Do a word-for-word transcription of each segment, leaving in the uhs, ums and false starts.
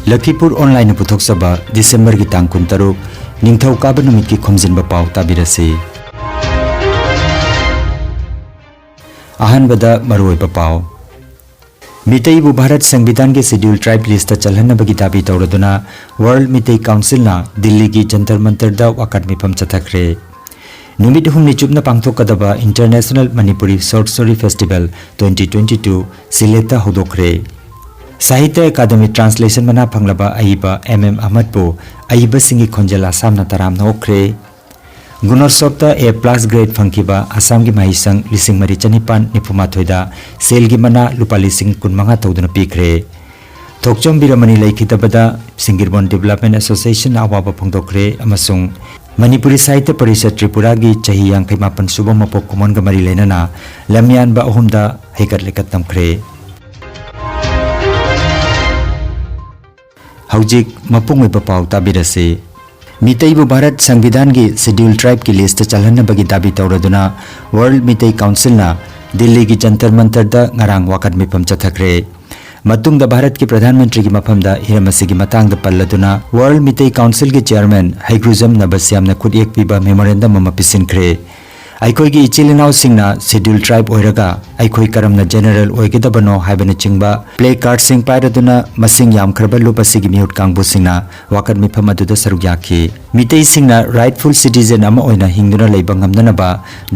ꯂꯈꯤꯄꯨꯔ ꯑꯣꯟꯂꯥꯏꯟꯅ ꯄꯨꯊꯣꯛꯆꯕ ꯗꯤꯁꯦꯝꯕꯔꯒꯤ ꯇꯥꯡ ꯀꯨꯟꯇꯔꯨꯛ, ꯅꯤꯡꯊꯧꯀꯥꯕ ꯅꯨꯃꯤꯠꯀꯤ ꯈꯣꯝꯖꯤꯟꯕ ꯄꯥꯎ ꯇꯥꯕꯤꯔꯁꯤ꯫ ꯑꯍꯥꯟꯕꯗ ꯃꯔꯨꯑꯣꯏꯕ ꯄꯥꯎ꯫ ꯃꯤꯇꯩꯕꯨ ꯚꯥꯔꯠ ꯁꯪꯕꯤꯙꯥꯟꯒꯤ ꯁꯦꯗ꯭ꯌꯨꯜ ꯇ꯭ꯔꯥꯏꯕ ꯂꯤꯁꯇ ꯆꯜꯍꯟꯅꯕꯒꯤ ꯗꯥꯕꯤ ꯇꯧꯔꯗꯨꯅ ꯋꯥꯔꯜꯗ ꯃꯤꯇꯩ ꯀꯥꯎꯟꯁꯤꯜꯅ ꯗꯤꯜꯂꯤꯒꯤ ꯖꯟꯇꯔ ꯃꯟꯇꯔꯗ ꯋꯥꯀꯠ ꯃꯤꯐꯝ ꯆꯠꯊꯈ꯭ꯔꯦ꯫ ꯅꯨꯃꯤꯠ ꯍꯨꯝꯅꯤ ꯆꯨꯞꯅ ꯄꯥꯡꯊꯣꯛꯀꯗꯕ International Manipuri Short Story Festival twenty twenty-two ꯁꯤꯂꯦꯠꯇ ꯍꯧꯗꯣꯛꯈ꯭ꯔꯦ꯫ ꯁꯥꯍꯤꯇ꯭ꯌ ꯑꯦꯀꯥꯗꯃꯤ ꯇ꯭ꯔꯥꯟꯁꯂꯦꯁꯟ ꯃꯅꯥ ꯐꯪꯂꯕ ꯑꯏꯕ ꯑꯦꯝ ꯑꯦꯝ ꯑꯍꯃꯗꯄꯨ ꯑꯏꯕꯁꯤꯡꯒꯤ ꯈꯣꯟꯖꯦꯜ ꯑꯁꯥꯝꯅ ꯇꯔꯥꯝꯅ ꯑꯣꯛꯈ꯭ꯔꯦ꯫ ꯒꯨꯅꯣꯠꯁꯣꯚꯇ A plus grade ꯐꯪꯈꯤꯕ ꯑꯁꯥꯝꯒꯤ ꯃꯍꯩꯁꯪ ꯂꯤꯁꯤꯡ ꯃꯔꯤ ꯆꯅꯤꯄꯥꯟ ꯅꯤꯐꯨ ꯃꯥꯊꯣꯏꯗ ꯁꯦꯜꯒꯤ ꯃꯅꯥ ꯂꯨꯄꯥ ꯂꯤꯁꯤꯡ ꯀꯨꯟ ꯃꯉꯥ ꯇꯧꯗꯨꯅ ꯄꯤꯈ꯭ꯔꯦ꯫ ꯊꯣꯛꯆꯣꯝ ꯕꯤꯔꯃꯅꯤ ꯂꯩꯈꯤꯗꯕꯗ ꯁꯤꯡꯒꯤꯔꯕꯣꯟ Development Association ꯅ ꯑꯋꯥꯕ ꯐꯣꯡꯗꯣꯛꯈ꯭ꯔꯦ ꯑꯃꯁꯨꯡ ꯃꯅꯤꯄꯨꯔꯤ ꯁꯥꯍꯤꯇ꯭ꯌ ꯄꯔꯤꯁꯠ ꯇ꯭ꯔꯤꯄꯨꯔꯥꯒꯤ ꯆꯍꯤ ꯌꯥꯡꯈꯩ ꯃꯥꯄꯟ ꯁꯨꯕ ꯃꯄꯣꯛ ꯀꯨꯝꯑꯣꯟꯒ ꯃꯔꯤ ꯂꯩꯅꯅ ꯂꯝꯌꯥꯟꯕ ꯑꯍꯨꯝꯗ ꯍꯩꯀꯠ ꯂꯩꯀꯠ ꯇꯝꯈ꯭ꯔꯦ꯫ ꯍꯧꯖꯤꯛ ꯃꯄꯨꯡ ꯑꯣꯏꯕ ꯄꯥꯎ ꯇꯥꯕꯤꯔꯁꯤ꯫ ꯃꯤꯇꯩꯕꯨ ꯚꯥꯔꯠ ꯁꯪꯕꯤꯙꯥꯟꯒꯤ ꯁꯦꯗ꯭ꯌꯨꯜ ꯇ꯭ꯔꯥꯏꯕꯀꯤ ꯂꯤꯁꯇ ꯆꯜꯍꯟꯅꯕꯒꯤ ꯗꯥꯕꯤ ꯇꯧꯔꯗꯨꯅ ꯋꯥꯔꯜꯗ ꯃꯤꯇꯩ ꯀꯥꯎꯟꯁꯤꯜꯅ ꯗꯤꯜꯂꯤꯒꯤ ꯖꯟꯇꯔ ꯃꯟꯇꯔꯗ ꯉꯔꯥꯡ ꯋꯥꯀꯠ ꯃꯤꯐꯝ ꯆꯠꯊꯈ꯭ꯔꯦ꯫ ꯃꯇꯨꯡꯗ ꯚꯥꯔꯠꯀꯤ ꯄ꯭ꯔꯙꯥꯟ ꯃꯟꯇ꯭ꯔꯤꯒꯤ ꯃꯐꯝꯗ ꯍꯤꯔꯝ ꯑꯁꯤꯒꯤ ꯃꯇꯥꯡꯗ ꯄꯜꯂꯗꯨꯅ ꯋꯥꯔꯜꯗ ꯃꯤꯇꯩ ꯀꯥꯎꯟꯁꯤꯜꯒꯤ ꯆꯤꯌꯔꯃꯦꯟ ꯍꯩꯒ꯭ꯔꯨꯖꯝ ꯅꯕꯁ꯭ꯌꯥꯝꯅ ꯈꯨꯠꯌꯦꯛ ꯄꯤꯕ ꯃꯦꯃꯣꯔꯦꯟꯗꯝ ꯑꯃ ꯄꯤꯁꯤꯟꯈ꯭ꯔꯦ꯫ ꯑꯩꯈꯣꯏꯒꯤ ꯏꯆꯤꯜ ꯏꯅꯥꯎꯁꯤꯡꯅ ꯁꯦꯗ꯭ꯌꯨꯜ ꯇ꯭ꯔꯥꯏꯕ ꯑꯣꯏꯔꯒ ꯑꯩꯈꯣꯏ ꯀꯔꯝꯅ ꯖꯦꯅꯔꯦꯜ ꯑꯣꯏꯒꯗꯕꯅꯣ ꯍꯥꯏꯕꯅꯆꯤꯡꯕ ꯄ꯭ꯂꯦ ꯀꯥꯔꯗꯁꯤꯡ ꯄꯥꯏꯔꯗꯨꯅ ꯃꯁꯤꯡ ꯌꯥꯝꯈ꯭ꯔꯕ ꯂꯨꯞ ꯑꯁꯤꯒꯤ ꯃꯤꯍꯨꯠ ꯀꯥꯡꯕꯨꯁꯤꯡꯅ ꯋꯥꯀꯠ ꯃꯤꯐꯝ ꯑꯗꯨꯗ ꯁꯔꯨꯛ ꯌꯥꯈꯤ꯫ ꯃꯤꯇꯩꯁꯤꯡꯅ ꯔꯥꯏꯠꯐꯨꯜ ꯁꯤꯇꯤꯖꯦꯟ ꯑꯃ ꯑꯣꯏꯅ ꯍꯤꯡꯗꯨꯅ ꯂꯩꯕ ꯉꯝꯅꯅꯕ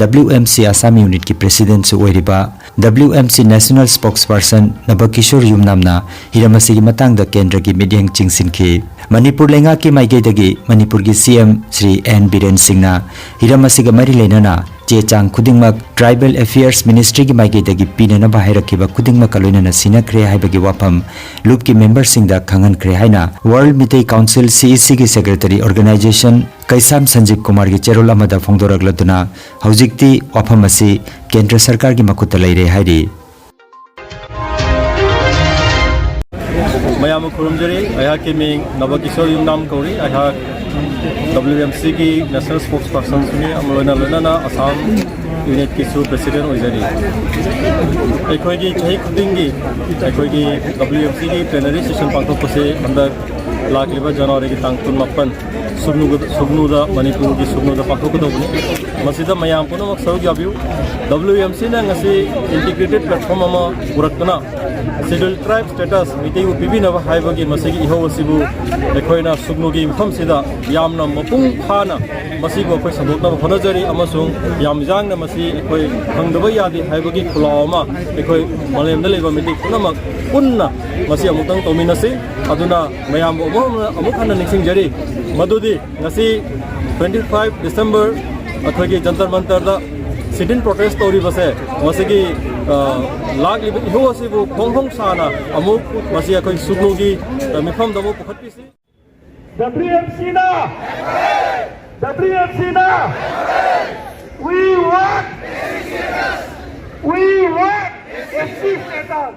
W M C ꯑꯁꯥꯝ ꯌꯨꯅꯤꯠꯀꯤ ꯄ꯭ꯔꯦꯁꯤꯗꯦꯟꯠꯁꯨ ꯑꯣꯏꯔꯤꯕ W M C ꯅꯦꯁꯅꯦꯜ ꯁ꯭ꯄꯣꯛꯁꯄꯔꯁꯟ ꯅꯕꯀꯤꯁꯣꯔ ꯌꯨꯝꯅꯥꯝꯅ ꯍꯤꯔꯝ ꯑꯁꯤꯒꯤ ꯃꯇꯥꯡꯗ ꯀꯦꯟꯗ꯭ꯔꯒꯤ ꯃꯤꯠꯌꯦꯡ ꯆꯤꯡꯁꯤꯟꯈꯤ꯫ ꯃꯅꯤꯄꯨꯔ ꯂꯩꯉꯥꯛꯀꯤ ꯃꯥꯏꯀꯩꯗꯒꯤ ꯃꯅꯤꯄꯨꯔꯒꯤ C M Shri N Biren ꯁꯤꯡꯅ ꯍꯤꯔꯝ ꯑꯁꯤꯒ ꯃꯔꯤ ꯂꯩꯅꯅ ꯆꯦ ꯆꯥꯡ ꯈꯨꯗꯤꯡꯃꯛ ꯇ꯭ꯔꯥꯏꯕꯦꯜ ꯑꯦꯐꯤꯌꯔꯁ ꯃꯤꯅꯤꯁꯇ꯭ꯔꯤꯒꯤ ꯃꯥꯏꯀꯩꯗꯒꯤ ꯄꯤꯅꯅꯕ ꯍꯥꯏꯔꯛꯈꯤꯕ ꯈꯨꯗꯤꯡꯃꯛꯀ ꯂꯣꯏꯅꯅ ꯁꯤꯟꯅꯈ꯭ꯔꯦ ꯍꯥꯏꯕꯒꯤ ꯋꯥꯐꯝ ꯂꯨꯞꯀꯤ ꯃꯦꯝꯕꯔꯁꯤꯡꯗ ꯈꯪꯍꯟꯈ꯭ꯔꯦ ꯍꯥꯏꯅ world Meitei council C E C ꯒꯤ ꯁꯦꯀ꯭ꯔꯦꯇꯔꯤ ꯑꯣꯔꯒꯅꯥꯏꯖꯦꯁꯟ ꯀꯩꯁꯥꯝ ꯁꯟꯖꯤꯕ ꯀꯨꯃꯥꯔꯒꯤ ꯆꯦꯔꯣꯜ ꯑꯃꯗ ꯐꯣꯡꯗꯣꯔꯛꯂꯗꯨꯅ ꯍꯧꯖꯤꯛꯇꯤ ꯋꯥꯐꯝ ꯑꯁꯤ ꯀꯦꯟꯗ꯭ꯔ ꯁꯔꯀꯥꯔꯒꯤ ꯃꯈꯨꯠꯇ ꯂꯩꯔꯦ ꯍꯥꯏꯔꯤ꯫ ꯃꯌꯥꯝꯕꯨ ꯈꯨꯔꯨꯝꯖꯔꯤ꯫ ꯑꯩꯍꯥꯛꯀꯤ ꯃꯤꯡ ꯅꯕꯀꯤꯁꯣꯔ ꯌꯨꯝꯅꯥꯝ ꯀꯧꯔꯤ꯫ ꯑꯩꯍꯥꯛ ꯗꯕ꯭ꯂꯤꯎ ꯑꯦꯝ ꯁꯤꯒꯤ ꯅꯦꯁꯅꯦꯜ ꯁ꯭ꯄꯣꯛꯁ ꯄꯔꯁꯟꯁꯨꯅꯤ, ꯑꯃ ꯂꯣꯏꯅ ꯂꯣꯏꯅꯅ ꯑꯁꯥꯝ ꯌꯨꯅꯤꯠꯀꯤꯁꯨ ꯄ꯭ꯔꯦꯁꯤꯗꯦꯟ ꯑꯣꯏꯖꯔꯤ꯫ ꯑꯩꯈꯣꯏꯒꯤ ꯆꯍꯤ ꯈꯨꯗꯤꯡꯒꯤ ꯑꯩꯈꯣꯏꯒꯤ ꯗꯕ꯭ꯂꯤꯎ ꯑꯦꯝ ꯁꯤꯒꯤ ꯄ꯭ꯂꯦꯅꯔꯤ ꯁꯦꯁꯟ ꯄꯥꯡꯊꯣꯛꯄꯁꯦ ꯍꯟꯗꯛ ꯂꯥꯛꯂꯤꯕ ꯖꯅꯋꯥꯔꯤꯒꯤ ꯇꯥꯡ ꯀꯨꯟꯃꯥꯄꯟ ꯁꯨꯒꯅꯨꯗ, ꯁꯨꯒꯅꯨꯗ, ꯃꯅꯤꯄꯨꯔꯒꯤ ꯁꯨꯒꯅꯨꯗ ꯄꯥꯡꯊꯣꯛꯀꯗꯧꯕꯅꯤ꯫ ꯃꯁꯤꯗ ꯃꯌꯥꯝ ꯄꯨꯝꯅꯃꯛ ꯁꯔꯨꯛ ꯌꯥꯕꯤꯌꯨ꯫ ꯗꯕ꯭ꯂꯤꯎ ꯑꯦꯝ ꯁꯤꯅ ꯉꯁꯤ ꯏꯟꯇꯤꯒ꯭ꯔꯦꯇꯦꯠ ꯄ꯭ꯂꯦꯠꯐꯣꯔꯝ ꯑꯃ ꯄꯨꯔꯛꯇꯨꯅ ꯁꯦꯗ꯭ꯌꯨꯜ ꯇ꯭ꯔꯥꯏꯕ ꯁ꯭ꯇꯦꯇꯁ ꯃꯤꯇꯩꯕꯨ ꯄꯤꯕꯤꯅꯕ ꯍꯥꯏꯕꯒꯤ ꯃꯁꯤꯒꯤ ꯏꯍꯧ ꯑꯁꯤꯕꯨ ꯑꯩꯈꯣꯏꯅ ꯁꯨꯒꯅꯨꯒꯤ ꯃꯐꯝꯁꯤꯗ ꯌꯥꯝꯅ ꯃꯄꯨꯡ ꯐꯥꯅ ꯃꯁꯤꯕꯨ ꯑꯩꯈꯣꯏ ꯁꯟꯗꯣꯛꯅꯕ ꯍꯣꯠꯅꯖꯔꯤ, ꯑꯃꯁꯨꯡ ꯌꯥꯝ ꯌꯥꯡꯅ ꯃꯁꯤ ꯑꯩꯈꯣꯏ ꯐꯪꯗꯕ ꯌꯥꯗꯦ ꯍꯥꯏꯕꯒꯤ ꯈꯨꯜꯂꯥꯎ ꯑꯃ ꯑꯩꯈꯣꯏ ꯃꯥꯂꯦꯝꯗ ꯂꯩꯕ ꯃꯤꯇꯩ ꯄꯨꯝꯅꯃꯛ ꯄꯨꯟꯅ ꯃꯁꯤ ꯑꯃꯨꯛꯇꯪ ꯇꯧꯃꯤꯟꯅꯁꯤ꯫ ꯑꯗꯨꯅ ꯃꯌꯥꯝꯕꯨ ꯑꯃꯨꯛ ꯍꯟꯅ, ꯑꯃꯨꯛ ꯍꯟꯅ ꯅꯤꯡꯁꯤꯡꯖꯔꯤ, ꯃꯗꯨꯗꯤ ꯉꯁꯤ twenty five December ꯑꯩꯈꯣꯏꯒꯤ ꯖꯟꯇꯔ ꯃꯟꯇꯔꯗ ꯁꯤꯠ ꯏꯟ ꯄ꯭ꯔꯣꯇꯦꯁ ꯇꯧꯔꯤꯕꯁꯦ, ꯃꯁꯤꯒꯤ, ꯑ, ꯂꯥꯛꯂꯤꯕ ꯏꯍꯧ ꯑꯁꯤꯕꯨ ꯐꯣꯡ ꯐꯣꯡ ꯁꯥꯅ ꯑꯃꯨꯛ ꯃꯁꯤ ꯑꯩꯈꯣꯏ ꯁꯨꯒꯅꯨꯒꯤ, ꯑ, ꯃꯤꯐꯝꯗ ꯑꯃꯨꯛ ꯄꯨꯈꯠꯄꯤꯁꯤ꯫ W M C ꯅ! W M C ꯅ! We want! We want! S T status!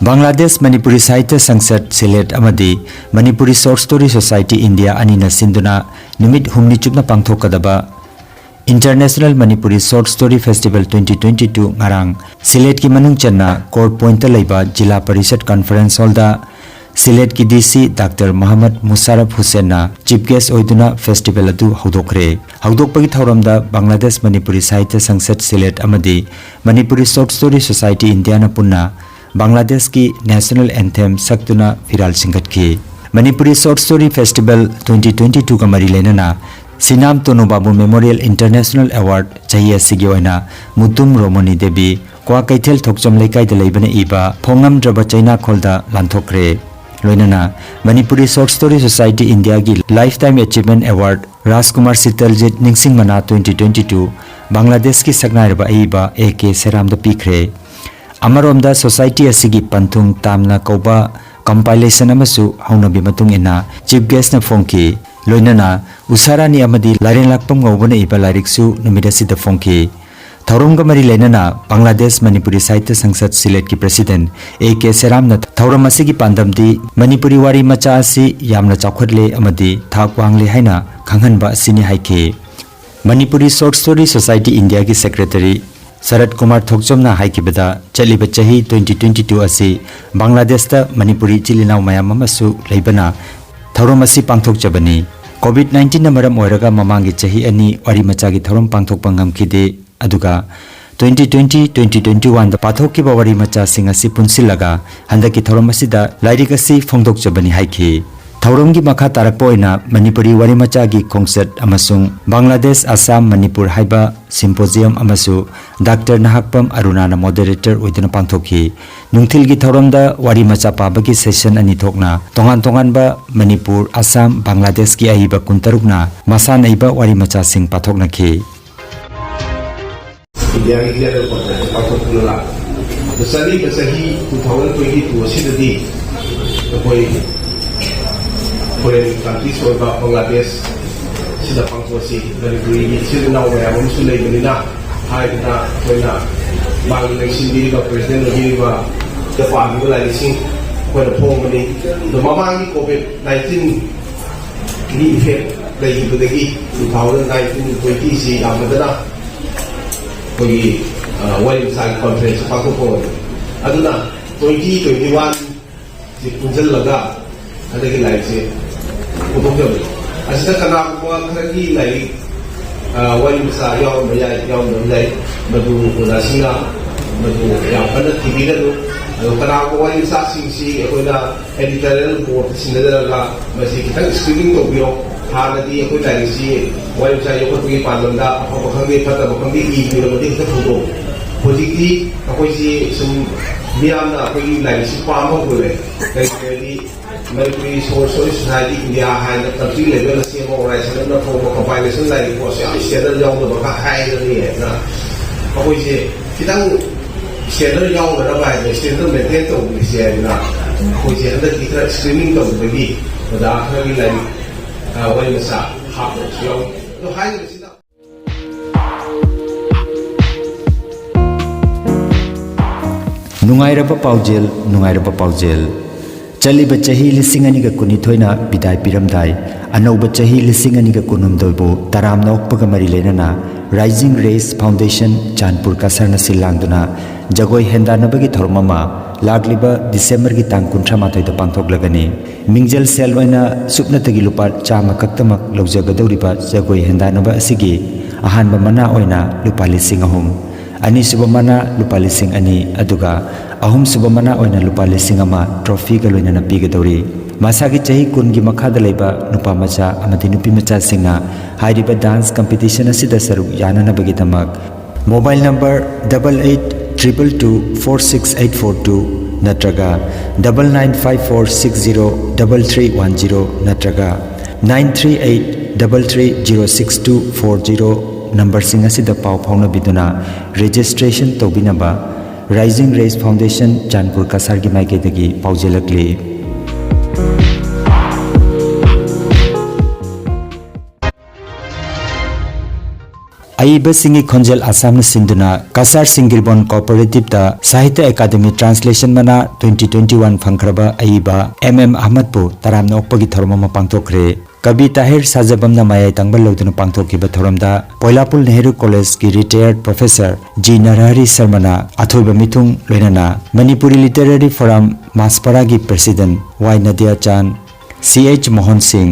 Bangladesh Manipuri ꯁꯥꯍꯤꯇ꯭ꯌ ꯁꯪꯁꯠ ꯁꯤꯂꯦꯠ ꯑꯃꯗꯤ Manipuri short story society India ꯑꯅꯤꯅ ꯁꯤꯟꯗꯨꯅ ꯅꯨꯃꯤꯠ ꯍꯨꯝꯅꯤ ꯆꯨꯞꯅ ꯄꯥꯡꯊꯣꯛꯀꯗꯕ International Manipuri Short Story Festival twenty twenty-two ꯉꯔꯥꯡ ꯁꯤꯂꯦꯠꯀꯤ ꯃꯅꯨꯡ ꯆꯟꯅ ꯀꯣꯔ ꯄꯣꯏꯟꯠꯇ ꯂꯩꯕ ꯖꯤꯂꯥ ꯄꯔꯤꯁꯠ ꯀꯟꯐꯔꯦꯟꯁ ꯍꯣꯜꯗ ꯁꯤꯂꯦꯠꯀꯤ D C Doctor Mohammad Musharraf ꯍꯨꯁꯦꯟꯅ ꯆꯤꯐ ꯒꯦꯁ꯭ꯠ ꯑꯣꯏꯗꯨꯅ ꯐꯦꯁꯇꯤꯚꯦꯜ ꯑꯗꯨ ꯍꯧꯗꯣꯛꯈ꯭ꯔꯦ꯫ ꯍꯧꯗꯣꯛꯄꯒꯤ ꯊꯧꯔꯝꯗ ꯕꯪꯒ꯭ꯂꯥꯗꯦꯁ ꯃꯅꯤꯄꯨꯔꯤ ꯁꯥꯍꯤꯇ꯭ꯌ ꯁꯪꯁꯠ ꯁꯤꯂꯦꯠ ꯑꯃꯗꯤ ꯃꯅꯤꯄꯨꯔꯤ ꯁꯣꯔꯠ ꯁ꯭ꯇꯣꯔꯤ ꯁꯣꯁꯥꯏꯇꯤ ꯏꯟꯗꯤꯌꯥꯅ ꯄꯨꯟꯅ ꯕꯪꯒ꯭ꯂꯥꯗꯦꯁꯀꯤ ꯅꯦꯁꯅꯦꯜ ꯑꯦꯟꯊꯦꯝ ꯁꯛꯇꯨꯅ ꯐꯤꯔꯥꯜ ꯁꯤꯟꯒꯠꯈꯤ꯫ Manipuri short story festival twenty twenty-two ꯒ ꯃꯔꯤ ꯂꯩꯅꯅ Sinam Tonu Babu memorial international award ꯆꯍꯤ ꯑꯁꯤꯒꯤ ꯑꯣꯏꯅ ꯃꯨꯇꯨꯝ ꯔꯣꯃꯣꯅꯤ ꯗꯦꯕꯤ, ꯀ꯭ꯋꯥꯀꯩꯊꯦꯜ ꯊꯣꯛꯆꯣꯝ ꯂꯩꯀꯥꯏꯗ ꯂꯩꯕꯅ ꯏꯕ ꯐꯣꯡꯉꯝꯗ꯭ꯔꯕ ꯆꯩꯅꯥꯈꯣꯜꯗ ꯂꯥꯟꯊꯣꯛꯈ꯭ꯔꯦ꯫ ꯂꯣꯏꯅꯅ ꯃꯅꯤꯄꯨꯔꯤ ꯁꯣꯔꯠ ꯁ꯭ꯇꯣꯔꯤ ꯁꯣꯁꯥꯏꯇꯤ ꯏꯟꯗꯤꯌꯥꯒꯤ ꯂꯥꯏꯐ ꯇꯥꯏꯝ ꯑꯦꯆꯤꯚꯃꯦꯟꯠ ꯑꯦꯋꯥꯔꯗ ꯔꯥꯖꯀꯨꯃꯥꯔ ꯁꯤꯇꯜꯖꯤꯠ ꯅꯤꯡꯁꯤꯡ ꯃꯅꯥ twenty twenty-two ꯕꯪꯒ꯭ꯂꯥꯗꯦꯁꯀꯤ ꯁꯛꯅꯥꯏꯔꯕ ꯑꯏꯕ A K ꯁꯦꯔꯥꯝꯗ ꯄꯤꯈ꯭ꯔꯦ꯫ ꯑꯃꯔꯣꯝꯗ ꯁꯣꯁꯥꯏꯇꯤ ꯑꯁꯤꯒꯤ ꯄꯟꯊꯨꯡ ꯇꯥꯝꯅ ꯀꯧꯕ compilation ꯑꯃꯁꯨ ꯍꯧꯅꯕꯤ ꯃꯇꯨꯡ ꯏꯟꯅ chief guest ꯅ ꯐꯣꯡꯈꯤ꯫ ꯂꯣꯏꯅꯅ ꯎꯁꯥꯔꯥꯅꯤ ꯑꯃꯗꯤ ꯂꯥꯏꯔꯦꯟꯂꯥꯛꯄꯝ ꯉꯧꯕꯅ ꯏꯕ ꯂꯥꯏꯔꯤꯛꯁꯨ ꯅꯨꯃꯤꯠ ꯑꯁꯤꯗ ꯐꯣꯡꯈꯤ꯫ ꯊꯧꯔꯝꯒ ꯃꯔꯤ ꯂꯩꯅꯅ ꯕꯪꯒ꯭ꯂꯥꯗꯦꯁ ꯃꯅꯤꯄꯨꯔꯤ ꯁꯥꯍꯤꯇ꯭ꯌ ꯁꯪꯁꯠ ꯁꯤꯂꯦꯠꯀꯤ president ꯑꯦ ꯀꯦ ꯁꯦꯔꯥꯝꯅ ꯊꯧꯔꯝ ꯑꯁꯤꯒꯤ ꯄꯥꯟꯗꯝꯗꯤ ꯃꯅꯤꯄꯨꯔꯤ ꯋꯥꯔꯤ ꯃꯆꯥ ꯑꯁꯤ ꯌꯥꯝꯅ ꯆꯥꯎꯈꯠꯂꯦ ꯑꯃꯗꯤ ꯊꯥꯛ ꯋꯥꯡꯂꯦ ꯍꯥꯏꯅ ꯈꯪꯍꯟꯕ ꯑꯁꯤꯅꯤ ꯍꯥꯏꯈꯤ꯫ Manipuri Short Story Society India ꯒꯤ secretary ꯁꯔꯠ ꯀꯨꯃꯥꯔ ꯊꯣꯛꯆꯣꯝꯅ ꯍꯥꯏꯈꯤꯕꯗ, ꯆꯠꯂꯤꯕ ꯆꯍꯤ twenty twenty-two ꯑꯁꯤ ꯕꯪꯒ꯭ꯂꯥꯗꯦꯁꯇ ꯃꯅꯤꯄꯨꯔꯤ ꯏꯆꯤꯜ ꯏꯅꯥꯎ ꯃꯌꯥꯝ ꯑꯃꯁꯨ ꯂꯩꯕꯅ ꯊꯧꯔꯝ ꯑꯁꯤ ꯄꯥꯡꯊꯣꯛꯆꯕꯅꯤ꯫ COVID nineteen ꯅ ꯃꯔꯝ ꯑꯣꯏꯔꯒ ꯃꯃꯥꯡꯒꯤ ꯆꯍꯤ ꯑꯅꯤ ꯋꯥꯔꯤ ꯃꯆꯥꯒꯤ ꯊꯧꯔꯝ ꯄꯥꯡꯊꯣꯛꯄ ꯉꯝꯈꯤꯗꯦ꯫ ꯑꯗꯨꯒ twenty twenty, twenty twenty-one ꯗ ꯄꯥꯊꯣꯛꯈꯤꯕ ꯋꯥꯔꯤ ꯃꯆꯥꯁꯤꯡ ꯑꯁꯤ ꯄꯨꯟꯁꯤꯜꯂꯒ ꯍꯟꯗꯛꯀꯤ ꯊꯧꯔꯝ ꯑꯁꯤꯗ ꯂꯥꯏꯔꯤꯛ ꯑꯁꯤ ꯐꯣꯡꯗꯣꯛꯆꯕꯅꯤ ꯍꯥꯏꯈꯤ꯫ ꯊꯧꯔꯝꯒꯤ ꯃꯈꯥ ꯇꯥꯔꯛꯄ ꯑꯣꯏꯅ ꯃꯅꯤꯄꯨꯔꯤ ꯋꯥꯔꯤ ꯃꯆꯥꯒꯤ ꯈꯣꯡꯆꯠ ꯑꯃꯁꯨꯡ ꯕꯪꯒ꯭ꯂꯥꯗꯦꯁ, ꯑꯁꯥꯝ, ꯃꯅꯤꯄꯨꯔ ꯍꯥꯏꯕ symposium ꯑꯃꯁꯨ ꯗꯥꯛꯇꯔ ꯅꯍꯥꯛꯄꯝ ꯑꯔꯨꯅꯥꯅ moderator ꯑꯣꯏꯗꯨꯅ ꯄꯥꯡꯊꯣꯛꯈꯤ꯫ ꯅꯨꯡꯊꯤꯜꯒꯤ ꯊꯧꯔꯝꯗ ꯋꯥꯔꯤ ꯃꯆꯥ ꯄꯥꯕꯒꯤ session ꯑꯅꯤ ꯊꯣꯛꯅ ꯇꯣꯉꯥꯟ ꯇꯣꯉꯥꯟꯕ ꯃꯅꯤꯄꯨꯔ, ꯑꯁꯥꯝ, ꯕꯪꯒ꯭ꯂꯥꯗꯦꯁꯀꯤ ꯑꯏꯕ ꯀꯨꯟꯇꯔꯨꯛꯅ ꯃꯁꯥꯅ ꯏꯕ ꯋꯥꯔꯤ ꯃꯆꯥꯁꯤꯡ ꯄꯥꯊꯣꯛꯅꯈꯤ꯫ ꯏꯟꯗꯤꯌꯥꯒꯤ ꯍꯤꯌꯥꯔ ꯄꯥꯡꯊꯣꯛꯇꯨꯅ ꯂꯥꯛꯂꯤ꯫ ꯑꯗꯨ ꯆꯠꯂꯤꯕ ꯆꯍꯤ two thousand twenty two ꯑꯁꯤꯗꯗꯤ ꯑꯩꯈꯣꯏ foreign countries ꯑꯣꯏꯕ ꯕꯪꯒ꯭ꯂꯥꯗꯦꯁ ꯁꯤꯗ ꯄꯥꯡꯊꯣꯛꯁꯤ, ꯃꯅꯤꯄꯨꯔꯤꯒꯤ ꯏꯆꯤꯜ ꯏꯅꯥꯎ ꯃꯌꯥꯝ ꯑꯃꯁꯨ ꯂꯩꯕꯅꯤꯅ ꯍꯥꯏꯗꯅ ꯑꯩꯈꯣꯏꯅ ꯃꯥꯒꯤ ꯂꯩꯁꯤꯟꯕꯤꯔꯤꯕ president ꯑꯣꯏꯕꯤꯔꯤꯕ ꯄꯥꯝꯃꯤꯕ ꯂꯥꯏꯔꯤꯛꯁꯤꯡ ꯑꯩꯈꯣꯏꯅ ꯐꯣꯡꯕꯅꯤ꯫ ꯑꯗꯣ ꯃꯃꯥꯡꯒꯤ COVID nineteen ꯒꯤ effect ꯂꯩꯈꯤꯕꯗꯒꯤ two thousand nineteen twenty ꯁꯤ ꯌꯥꯝꯅ ꯑꯩꯈꯣꯏꯒꯤ ꯋꯥꯔꯤ ꯃꯆꯥꯒꯤ conference ꯄꯥꯡꯊꯣꯛꯄ ꯑꯣꯏꯔꯦ꯫ ꯑꯗꯨꯅ twenty twenty one ꯁꯤ ꯄꯨꯟꯁꯤꯜꯂꯒ ꯍꯟꯗꯛꯀꯤ ꯂꯥꯏꯔꯤꯛꯁꯦ ꯄꯨꯊꯣꯛꯆꯕꯅꯤ꯫ ꯑꯁꯤꯗ ꯀꯅꯥꯒꯨꯝꯕ ꯈꯔꯒꯤ ꯂꯥꯏꯔꯤꯛ ꯋꯥꯔꯤ ꯃꯆꯥ ꯌꯥꯎꯔꯝꯕ ꯌꯥꯏ, ꯌꯥꯎꯔꯝꯗꯕ ꯌꯥꯏ, ꯃꯗꯨ ꯑꯣꯖꯥꯁꯤꯡꯅ ꯃꯗꯨ ꯌꯥꯝ ꯀꯟꯅ ꯊꯤꯕꯤꯒꯅꯨ꯫ ꯑꯗꯣ ꯀꯅꯥꯒꯨꯝꯕ ꯋꯥꯔꯤ ꯃꯆꯥꯁꯤꯡꯁꯤ ꯑꯩꯈꯣꯏꯅ editorial board ꯁꯤꯟꯅꯖꯔꯒ ꯃꯁꯤ ꯈꯤꯇꯪ screening ꯇꯧꯕꯤꯔꯣ꯫ ꯍꯥꯟꯅꯗꯤ ꯑꯩꯈꯣꯏ ꯂꯥꯏꯔꯤꯛꯁꯤ ꯋꯥꯔꯤ ꯃꯆꯥ ꯌꯣꯛꯈꯠꯄꯒꯤ ꯄꯥꯟꯗꯝꯗ ꯑꯐꯕ ꯈꯪꯗꯦ ꯐꯠꯇꯕ ꯈꯪꯗꯦ ꯏꯕꯤꯔꯕꯗꯤ ꯍꯦꯛꯇ ꯐꯣꯡꯗꯣꯛ꯫ ꯍꯧꯖꯤꯛꯇꯤ ꯑꯩꯈꯣꯏꯁꯤ ꯁꯨꯝ ꯃꯤꯌꯥꯝꯅ ꯑꯩꯈꯣꯏꯒꯤ ꯂꯥꯏꯔꯤꯛꯁꯤ ꯄꯥꯝꯕ ꯍꯧꯔꯦ꯫ ꯀꯔꯤꯒꯤꯅꯣꯗꯤ Manipuri Short Story Society India ꯍꯥꯏꯅ country level ꯁꯦꯝꯕ organization ꯑꯃꯅ ꯐꯣꯡꯕ compilation ꯂꯥꯏꯔꯤꯛ ꯄꯣꯠꯁꯦ ꯌꯥꯝ standard ꯌꯥꯎꯗꯕ ꯈꯔ ꯍꯥꯏꯔꯅꯤ ꯍꯥꯏꯅ ꯑꯩꯈꯣꯏꯁꯦ ꯈꯤꯇꯪ standard ꯌꯥꯎꯅꯅꯕ ꯍꯥꯏꯗꯅ standard maintain ꯇꯧꯕꯤꯁꯦ ꯍꯥꯏꯗꯅ ꯑꯩꯈꯣꯏꯁꯦ ꯍꯟꯗꯛꯇꯤ ꯈꯔ ꯁ꯭ꯀ꯭ꯔꯤꯅꯤꯡ ꯇꯧꯕꯗꯒꯤ ꯑꯣꯖꯥ ꯈꯔꯒꯤ ꯂꯥꯏꯔꯤꯛ, ꯑ, ꯋꯥꯔꯤ ꯃꯆꯥ ꯍꯥꯞꯄꯁꯨ ꯌꯥꯎꯏ꯫ ꯑꯗꯣ ꯍꯥꯏꯔꯤꯕꯁꯤꯅ ꯅꯨꯡꯉꯥꯏꯔꯕ ꯄꯥꯎꯖꯦꯜ, ꯅꯨꯡꯉꯥꯏꯔꯕ ꯄꯥꯎꯖꯦꯜ꯫ ꯆꯠꯂꯤꯕ ꯆꯍꯤ ꯂꯤꯁꯤꯡ ꯑꯅꯤꯒ ꯀꯨꯟꯅꯤꯊꯣꯏꯅ ꯕꯤꯗꯥꯏ ꯄꯤꯔꯝꯗꯥꯏ, ꯑꯅꯧꯕ ꯆꯍꯤ ꯂꯤꯁꯤꯡ ꯑꯅꯤꯒ ꯀꯨꯟꯍꯨꯝꯗꯣꯏꯕꯨ ꯇꯔꯥꯝꯅ ꯑꯣꯛꯄꯒ ꯃꯔꯤ ꯂꯩꯅꯅ Rising Rays Foundation ꯆꯥꯟꯄꯨꯔ ꯀꯁꯔꯅ ꯁꯤꯜ ꯂꯥꯡꯗꯨꯅ ꯖꯒꯣꯏ ꯍꯦꯟꯗꯥꯟꯅꯕꯒꯤ ꯊꯧꯔꯝ ꯑꯃ ꯂꯥꯛꯂꯤꯕ ꯗꯤꯁꯦꯝꯕꯔꯒꯤ ꯇꯥꯡ ꯀꯨꯟꯊ꯭ꯔꯥ ꯃꯥꯊꯣꯏꯗ ꯄꯥꯡꯊꯣꯛꯂꯒꯅꯤ꯫ ꯃꯤꯡꯖꯦꯜ ꯁꯦꯜ ꯑꯣꯏꯅ ꯁꯨꯞꯅꯇꯒꯤ ꯂꯨꯄꯥ ꯆꯥꯝꯃ ꯈꯛꯇꯃꯛ ꯂꯧꯖꯒꯗꯧꯔꯤꯕ ꯖꯒꯣꯏ ꯍꯦꯟꯗꯥꯟꯅꯕ ꯑꯁꯤꯒꯤ ꯑꯍꯥꯟꯕ ꯃꯅꯥ ꯑꯣꯏꯅ ꯂꯨꯄꯥ ꯂꯤꯁꯤꯡ ꯑꯍꯨꯝ, ꯑꯅꯤꯁꯨꯕ ꯃꯅꯥ ꯂꯨꯄꯥ ꯂꯤꯁꯤꯡ ꯑꯅꯤ, ꯑꯗꯨꯒ ꯑꯍꯨꯝꯁꯨꯕ ꯃꯅꯥ ꯑꯣꯏꯅ ꯂꯨꯄꯥ ꯂꯤꯁꯤꯡ ꯑꯃ ꯇ꯭ꯔꯣꯐꯤꯒ ꯂꯣꯏꯅꯅ ꯄꯤꯒꯗꯧꯔꯤ꯫ ꯃꯁꯥꯒꯤ ꯆꯍꯤ ꯀꯨꯟꯒꯤ ꯃꯈꯥꯗ ꯂꯩꯕ ꯅꯨꯄꯥ ꯃꯆꯥ ꯑꯃꯗꯤ ꯅꯨꯄꯤ ꯃꯆꯥꯁꯤꯡꯅ ꯍꯥꯏꯔꯤꯕ ꯗꯥꯟꯁ ꯀꯝꯄꯤꯇꯤꯁꯟ ꯑꯁꯤꯗ ꯁꯔꯨꯛ ꯌꯥꯅꯅꯕꯒꯤꯗꯃꯛ mobile number double eight triple two four six eight four two ꯅꯠꯇ꯭ꯔꯒ double nine five four six zero double three one zero ꯅꯠꯇ꯭ꯔꯒ nine three eight double three zero six two four zero ꯅꯝꯕꯔꯁꯤꯡ ꯑꯁꯤꯗ ꯄꯥꯎ ꯐꯥꯎꯅꯕꯤꯗꯨꯅ registration ꯇꯧꯕꯤꯅꯕ Rising Rays Foundation ꯆꯥꯟꯄꯨꯔ ꯀꯁꯥꯔꯒꯤ ꯃꯥꯏꯀꯩꯗꯒꯤ ꯄꯥꯎꯖꯦꯜꯂꯛꯂꯤ꯫ ꯑꯏꯕꯁꯤꯡꯒꯤ ꯈꯣꯟꯖꯦꯜ ꯑꯁꯥꯝꯅ ꯁꯤꯟꯗꯨꯅ ꯀꯁꯥꯔ ꯁꯤꯡꯒꯤꯔꯕꯣꯟ ꯀꯣꯑꯣꯄꯔꯦꯇꯤꯚꯇ ꯁꯥꯍꯤꯇ꯭ꯌ academy translation ꯃꯅꯥ twenty twenty-one ꯐꯪꯈ꯭ꯔꯕ ꯑꯏꯕ ꯑꯦꯝ ꯑꯦꯝ ꯑꯍꯃꯗꯄꯨ ꯇꯔꯥꯝꯅ ꯑꯣꯛꯄꯒꯤ ꯊꯧꯔꯝ ꯑꯃ ꯄꯥꯡꯊꯣꯛꯈ꯭ꯔꯦ꯫ ꯀꯕꯤ ꯇꯥꯍꯤꯔ ꯁꯥꯖꯕꯝꯅ ꯃꯌꯥꯏ ꯇꯪꯕ ꯂꯧꯗꯨꯅ ꯄꯥꯡꯊꯣꯛꯈꯤꯕ ꯊꯧꯔꯝꯗ ꯄꯣꯏꯂꯥꯄꯨꯜ ꯅꯦꯍꯔꯨ ꯀꯣꯂꯦꯖꯀꯤ ꯔꯤꯇꯥꯌꯔꯗ ꯄ꯭ꯔꯣꯐꯦꯁꯔ ꯖꯤ ꯅꯔꯍꯔꯤ ꯁꯔꯃꯅ ꯑꯊꯣꯏꯕ ꯃꯤꯊꯨꯡ ꯂꯣꯏꯅꯅ ꯃꯅꯤꯄꯨꯔꯤ ꯂꯤꯇꯔꯦꯔꯤ ꯐꯣꯔꯝ ꯃꯥꯁꯄꯥꯔꯥꯒꯤ ꯄ꯭ꯔꯦꯁꯤꯗꯦꯟꯠ ꯋꯥꯏ ꯅꯗꯤꯌꯥꯆꯥꯟ, ꯁꯤ ꯑꯩꯆ ꯃꯣꯍꯟ ꯁꯤꯡ,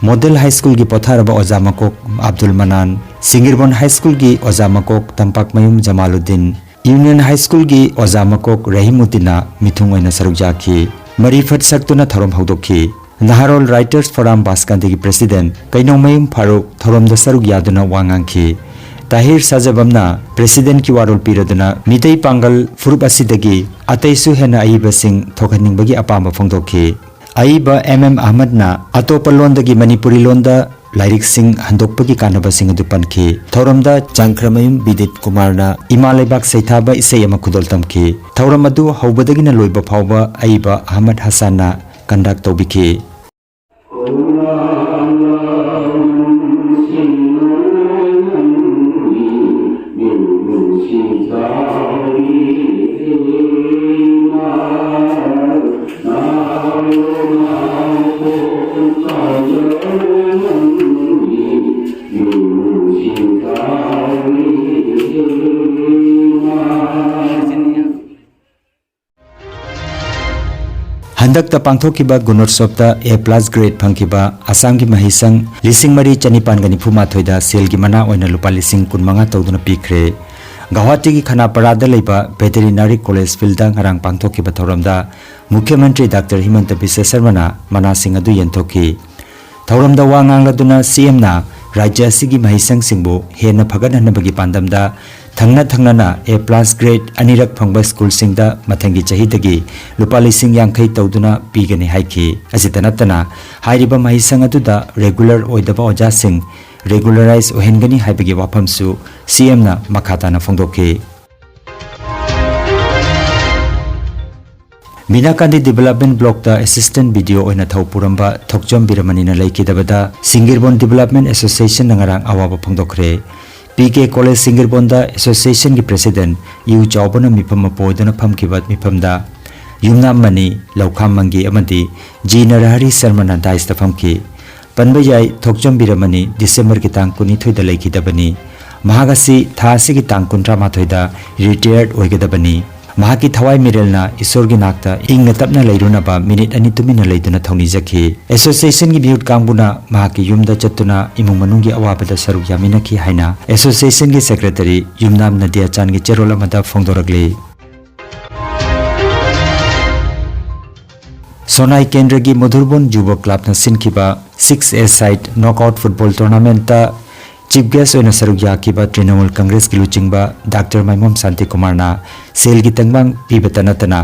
ꯃꯣꯗꯦꯜ ꯍꯥꯏ ꯁ꯭ꯀꯨꯜꯒꯤ ꯄꯣꯊꯥꯔꯕ ꯑꯣꯖꯥ ꯃꯀꯣꯛ ꯑꯕꯗꯨꯜ ꯃꯅꯥꯟ, ꯁꯤꯡꯒꯤꯔꯕꯣꯟ ꯍꯥꯏ ꯁ꯭ꯀꯨꯜꯒꯤ ꯑꯣꯖꯥ ꯃꯀꯣꯛ ꯇꯝꯄꯥꯛꯃꯌꯨꯝ ꯖꯃꯥꯂꯨꯗꯤꯟ, ꯌꯨꯅꯤꯌꯟ ꯍꯥꯏ ꯁ꯭ꯀꯨꯜꯒꯤ ꯑꯣꯖꯥ ꯃꯀꯣꯛ ꯔꯍꯤꯃꯨꯗꯤꯟꯅ ꯃꯤꯊꯨꯡ ꯑꯣꯏꯅ ꯁꯔꯨꯛ ꯌꯥꯈꯤ꯫ ꯃꯔꯤꯐꯠ ꯁꯛꯇꯨꯅ ꯊꯧꯔꯝ ꯍꯧꯗꯣꯛꯈꯤ꯫ ꯅꯍꯥꯔꯣꯜ ꯔꯥꯏꯇꯔꯁ ꯐꯣꯔꯝ ꯕꯥꯁꯀꯥꯟꯗꯤꯒꯤ ꯄ꯭ꯔꯦꯁꯤꯗꯦꯟꯠ ꯀꯩꯅꯧꯃꯌꯨꯝ ꯐꯥꯔꯨꯛ ꯊꯧꯔꯝꯗ ꯁꯔꯨꯛ ꯌꯥꯗꯨꯅ ꯋꯥ ꯉꯥꯡꯈꯤ꯫ ꯇꯥꯍꯤꯔ ꯁꯥꯖꯕꯝꯅ ꯄ꯭ꯔꯦꯁꯤꯗꯦꯟꯠꯀꯤ ꯋꯥꯔꯣꯜ ꯄꯤꯔꯗꯨꯅ ꯃꯤꯇꯩ ꯄꯥꯡꯒꯜ ꯐꯨꯔꯨꯞ ꯑꯁꯤꯗꯒꯤ ꯑꯇꯩꯁꯨ ꯍꯦꯟꯅ ꯑꯏꯕꯁꯤꯡ ꯊꯣꯛꯍꯟꯅꯤꯡꯕꯒꯤ ꯑꯄꯥꯝꯕ ꯐꯣꯡꯗꯣꯛꯈꯤ꯫ ꯑꯏꯕ ꯑꯦꯝ ꯑꯦꯝ ꯑꯍꯃꯗꯅ ꯑꯇꯣꯞꯄ ꯂꯣꯟꯗꯒꯤ ꯃꯅꯤꯄꯨꯔꯤ ꯂꯣꯟꯗ ꯂꯥꯏꯔꯤꯛꯁꯤꯡ ꯍꯟꯗꯣꯛꯄꯒꯤ ꯀꯥꯟꯅꯕꯁꯤꯡ ꯑꯗꯨ ꯄꯟꯈꯤ꯫ ꯊꯧꯔꯝꯗ ꯆꯥꯡꯈ꯭ꯔꯃꯌꯨꯝ ꯕꯤꯗꯤꯠ ꯀꯨꯃꯥꯔꯅ ꯏꯃꯥ ꯂꯩꯕꯥꯛ ꯁꯩꯊꯥꯕ ꯏꯁꯩ ꯑꯃ ꯈꯨꯗꯣꯜ ꯇꯝꯈꯤ꯫ ꯊꯧꯔꯝ ꯑꯗꯨ ꯍꯧꯕꯗꯒꯤꯅ ꯂꯣꯏꯕ ꯐꯥꯎꯕ ꯑꯏꯕ ꯑꯍꯃꯗ ꯍꯁꯥꯟꯅ ꯀꯟꯗꯛ ꯇꯧꯕꯤꯈꯤ꯫ ꯍꯟꯗꯛꯇ ꯄꯥꯡꯊꯣꯛꯈꯤꯕ ꯒꯨꯅꯣꯠꯁꯣꯞꯇ A plus grade ꯐꯪꯈꯤꯕ ꯑꯁꯥꯝꯒꯤ ꯃꯍꯩꯁꯪ ꯂꯤꯁꯤꯡ ꯃꯔꯤ ꯆꯅꯤꯄꯥꯟꯒ ꯅꯤꯐꯨ ꯃꯥꯊꯣꯏꯗ ꯁꯦꯜꯒꯤ ꯃꯅꯥ ꯑꯣꯏꯅ ꯂꯨꯄꯥ ꯂꯤꯁꯤꯡ ꯀꯨꯟꯃꯉꯥ ꯇꯧꯗꯨꯅ ꯄꯤꯈ꯭ꯔꯦ꯫ ꯒꯧꯍꯥꯇꯤꯒꯤ ꯈꯅꯥꯄꯔꯥꯗ ꯂꯩꯕ Veterinary College Field ꯉꯔꯥꯡ ꯄꯥꯡꯊꯣꯛꯈꯤꯕ ꯊꯧꯔꯝꯗ ꯃꯨꯈ꯭ꯌ ꯃꯟꯇ꯭ꯔꯤ ꯗꯥꯛꯇꯔ ꯍꯤꯃꯟꯇ ꯕꯤꯁ꯭ꯋ ꯁꯔꯃꯅ ꯃꯅꯥꯁꯤꯡ ꯑꯗꯨ ꯌꯦꯟꯊꯣꯛꯈꯤ꯫ ꯊꯧꯔꯝꯗ ꯋꯥ ꯉꯥꯡꯂꯗꯨꯅ CMꯅ ꯔꯥꯖ꯭ꯌ ꯑꯁꯤꯒꯤ ꯃꯍꯩꯁꯪꯁꯤꯡꯕꯨ ꯍꯦꯟꯅ ꯐꯒꯠꯍꯟꯅꯕꯒꯤ ꯄꯥꯟꯗꯝꯗ ꯊꯪꯅ ꯊꯪꯅꯅ A plus grade ꯑꯅꯤꯔꯛ ꯐꯪꯕ ꯁ꯭ꯀꯨꯜꯁꯤꯡꯗ ꯃꯊꯪꯒꯤ ꯆꯍꯤꯗꯒꯤ ꯂꯨꯄꯥ ꯂꯤꯁꯤꯡ ꯌꯥꯡꯈꯩ ꯇꯧꯗꯨꯅ ꯄꯤꯒꯅꯤ ꯍꯥꯏꯈꯤ꯫ ꯑꯁꯤꯇ ꯅꯠꯇꯅ ꯍꯥꯏꯔꯤꯕ ꯃꯍꯩꯁꯪ ꯑꯗꯨꯗ regular ꯑꯣꯏꯗꯕ ꯑꯣꯖꯥꯁꯤꯡ regularize ꯑꯣꯏꯍꯟꯒꯅꯤ ꯍꯥꯏꯕꯒꯤ ꯋꯥꯐꯝꯁꯨ CMꯅ ꯃꯈꯥ ꯇꯥꯅ ꯐꯣꯡꯗꯣꯛꯈꯤ꯫ ꯃꯤꯅꯥꯀꯥꯟꯗꯤ Development Blockꯇ Assistant BDO ꯑꯣꯏꯅ ꯊꯧ ꯄꯨꯔꯝꯕ ꯊꯣꯛꯆꯣꯝ ꯕꯤꯔꯃꯅꯤꯅ ꯂꯩꯈꯤꯗꯕꯗ ꯁꯤꯡꯒꯤꯔꯕꯣꯟ Development Associationꯅ ꯉꯔꯥꯡ ꯑꯋꯥꯕ ꯐꯣꯡꯗꯣꯛꯈ꯭ꯔꯦ꯫ PK College ꯁꯤꯡꯒꯤꯔꯕꯣꯟꯗ Associationꯒꯤ President ꯏꯎ ꯆꯥꯎꯕꯅ ꯃꯤꯐꯝ ꯑꯃ ꯄꯣꯏꯗꯨꯅ ꯐꯝꯈꯤꯕ ꯃꯤꯐꯝꯗ ꯌꯨꯝꯅꯥꯝ ꯃꯅꯤ, ꯂꯧꯈꯥꯝ ꯃꯪꯒꯤ ꯑꯃꯗꯤ ꯖꯤ ꯅꯔꯍꯔꯤ ꯁꯔꯃꯅ dais ꯐꯝꯈꯤ꯫ ꯄꯟꯕ ꯌꯥꯏ, ꯊꯣꯛꯆꯣꯝ ꯕꯤꯔꯃꯅꯤ Decemberꯒꯤ ꯇꯥꯡ ꯀꯨꯟꯅꯤꯊꯣꯏꯗ ꯂꯩꯈꯤꯗꯕꯅꯤ꯫ ꯃꯍꯥꯛ ꯑꯁꯤ ꯊꯥ ꯑꯁꯤꯒꯤ ꯇꯥꯡ ꯀꯨꯟꯊ꯭ꯔꯥ ꯃꯥꯊꯣꯏꯗ retired ꯑꯣꯏꯒꯗꯕꯅꯤ꯫ ꯃꯍꯥꯛꯀꯤ ꯊꯋꯥꯏ ꯃꯤꯔꯦꯜꯅ ꯏꯁꯣꯔꯒꯤ ꯅꯥꯛꯇ ꯏꯪꯅ ꯇꯞꯅ ꯂꯩꯔꯨꯅꯕ minute ꯑꯅꯤ ꯇꯨꯃꯤꯟꯅ ꯂꯩꯗꯨꯅ ꯊꯧꯅꯤꯖꯈꯤ꯫ Associationꯒꯤ ꯃꯤꯍꯨꯠ ꯀꯥꯡꯕꯨꯅ ꯃꯍꯥꯛꯀꯤ ꯌꯨꯝꯗ ꯆꯠꯇꯨꯅ ꯏꯃꯨꯡ ꯃꯅꯨꯡꯒꯤ ꯑꯋꯥꯕꯗ ꯁꯔꯨꯛ ꯌꯥꯃꯤꯟꯅꯈꯤ ꯍꯥꯏꯅ Associationꯒꯤ Secretary ꯌꯨꯝꯅꯥꯝ ꯅꯗꯤꯌꯥꯆꯥꯟꯒꯤ ꯆꯦꯔꯣꯜ ꯑꯃꯗ ꯐꯣꯡꯗꯣꯔꯛꯂꯤ꯫ ꯁꯣꯅꯥꯏ ꯀꯦꯟꯗ꯭ꯔꯒꯤ ꯃꯙꯨꯔꯕꯟ ꯌꯨꯕ ꯀ꯭ꯂꯕꯅ ꯁꯤꯟꯈꯤꯕ six A side knockout football tournamentꯇ Chief Guest ꯑꯣꯏꯅ ꯁꯔꯨꯛ ꯌꯥꯈꯤꯕ ꯇ꯭ꯔꯤꯅꯃꯨꯜ ꯀꯪꯒ꯭ꯔꯦꯁꯀꯤ ꯂꯨꯆꯤꯡꯕ ꯗꯥꯛꯇꯔ ꯃꯥꯏꯃꯣꯝ ꯁꯥꯟꯇꯤꯀꯨꯃꯥꯔꯅ ꯁꯦꯜꯒꯤ ꯇꯦꯡꯕꯥꯡ ꯄꯤꯕꯇ ꯅꯠꯇꯅ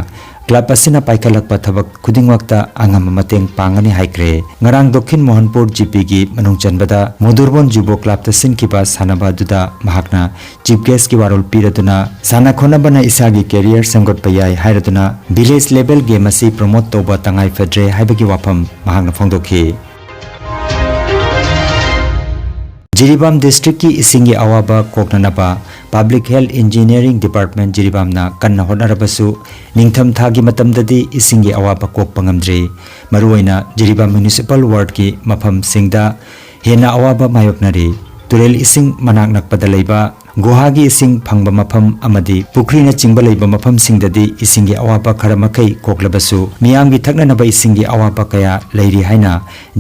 ꯀ꯭ꯂꯕ ꯑꯁꯤꯅ ꯄꯥꯏꯈꯠꯂꯛꯄ ꯊꯕꯛ ꯈꯨꯗꯤꯡꯃꯛꯇ ꯑꯉꯝꯕ ꯃꯇꯦꯡ ꯄꯥꯡꯒꯅꯤ ꯍꯥꯏꯈ꯭ꯔꯦ꯫ ꯉꯔꯥꯡ ꯗꯣꯈꯤꯟ ꯃꯣꯍꯟꯄꯨꯔ ꯖꯤꯄꯤꯒꯤ ꯃꯅꯨꯡ ꯆꯟꯕꯗ ꯃꯨꯗꯨꯔꯕꯣꯟ ꯖꯨꯕꯣ ꯀ꯭ꯂꯕꯇ ꯁꯤꯟꯈꯤꯕ ꯁꯥꯟꯅꯕ ꯑꯗꯨꯗ ꯃꯍꯥꯛꯅ ꯆꯤꯐ ꯒꯦꯁꯀꯤ ꯋꯥꯔꯣꯜ ꯄꯤꯔꯗꯨꯅ ꯁꯥꯟꯅ ꯈꯣꯠꯅꯕꯅ ꯏꯁꯥꯒꯤ ꯀꯦꯔꯤꯌꯔ ꯁꯦꯝꯒꯠꯄ ꯌꯥꯏ ꯍꯥꯏꯔꯗꯨꯅ ꯚꯤꯂꯦꯖ ꯂꯦꯚꯦꯜ ꯒꯦꯝ ꯑꯁꯤ ꯄ꯭ꯔꯣꯃꯣꯠ ꯇꯧꯕ ꯇꯉꯥꯏ ꯐꯗ꯭ꯔꯦ ꯍꯥꯏꯕꯒꯤ ꯋꯥꯐꯝ ꯃꯍꯥꯛꯅ ꯐꯣꯡꯗꯣꯛꯈꯤ꯫ ꯖꯤꯔꯤꯕꯥꯝ ꯗꯤꯁꯇ꯭ꯔꯤꯛꯀꯤ ꯏꯁꯤꯡꯒꯤ ꯑꯋꯥꯕ ꯀꯣꯛꯅꯅꯕ ꯄꯕ꯭ꯂꯤꯛ ꯍꯦꯜꯊ ꯏꯟꯖꯤꯅꯤꯌꯔꯤꯡ ꯗꯤꯄꯥꯔꯠꯃꯦꯟ ꯖꯤꯔꯤꯕꯥꯝꯅ ꯀꯟꯅ ꯍꯣꯠꯅꯔꯕꯁꯨ ꯅꯤꯡꯊꯝ ꯊꯥꯒꯤ ꯃꯇꯝꯗꯗꯤ ꯏꯁꯤꯡꯒꯤ ꯑꯋꯥꯕ ꯀꯣꯛꯄ ꯉꯝꯗ꯭ꯔꯤ꯫ ꯃꯔꯨꯑꯣꯏꯅ ꯖꯤꯔꯤꯕꯥꯝ ꯃ꯭ꯌꯨꯅꯤꯁꯤꯄꯥꯜ ꯋꯥꯔꯗꯀꯤ ꯃꯐꯝꯁꯤꯡꯗ ꯍꯦꯟꯅ ꯑꯋꯥꯕ ꯃꯥꯌꯣꯛꯅꯔꯤ꯫ ꯇꯨꯔꯦꯜ ꯏꯁꯤꯡ ꯃꯅꯥꯛ ꯅꯛꯄꯗ ꯂꯩꯕ ꯒꯨꯍꯥꯒꯤ ꯏꯁꯤꯡ ꯐꯪꯕ ꯃꯐꯝ ꯑꯃꯗꯤ ꯄꯨꯈ꯭ꯔꯤꯅꯆꯤꯡꯕ ꯂꯩꯕ ꯃꯐꯝꯁꯤꯡꯗꯗꯤ ꯏꯁꯤꯡꯒꯤ ꯑꯋꯥꯕ ꯈꯔ ꯃꯈꯩ ꯀꯣꯛꯂꯕꯁꯨ ꯃꯤꯌꯥꯝꯒꯤ ꯊꯛꯅꯅꯕ ꯏꯁꯤꯡꯒꯤ ꯑꯋꯥꯕ ꯀꯌꯥ ꯂꯩꯔꯤ ꯍꯥꯏꯅ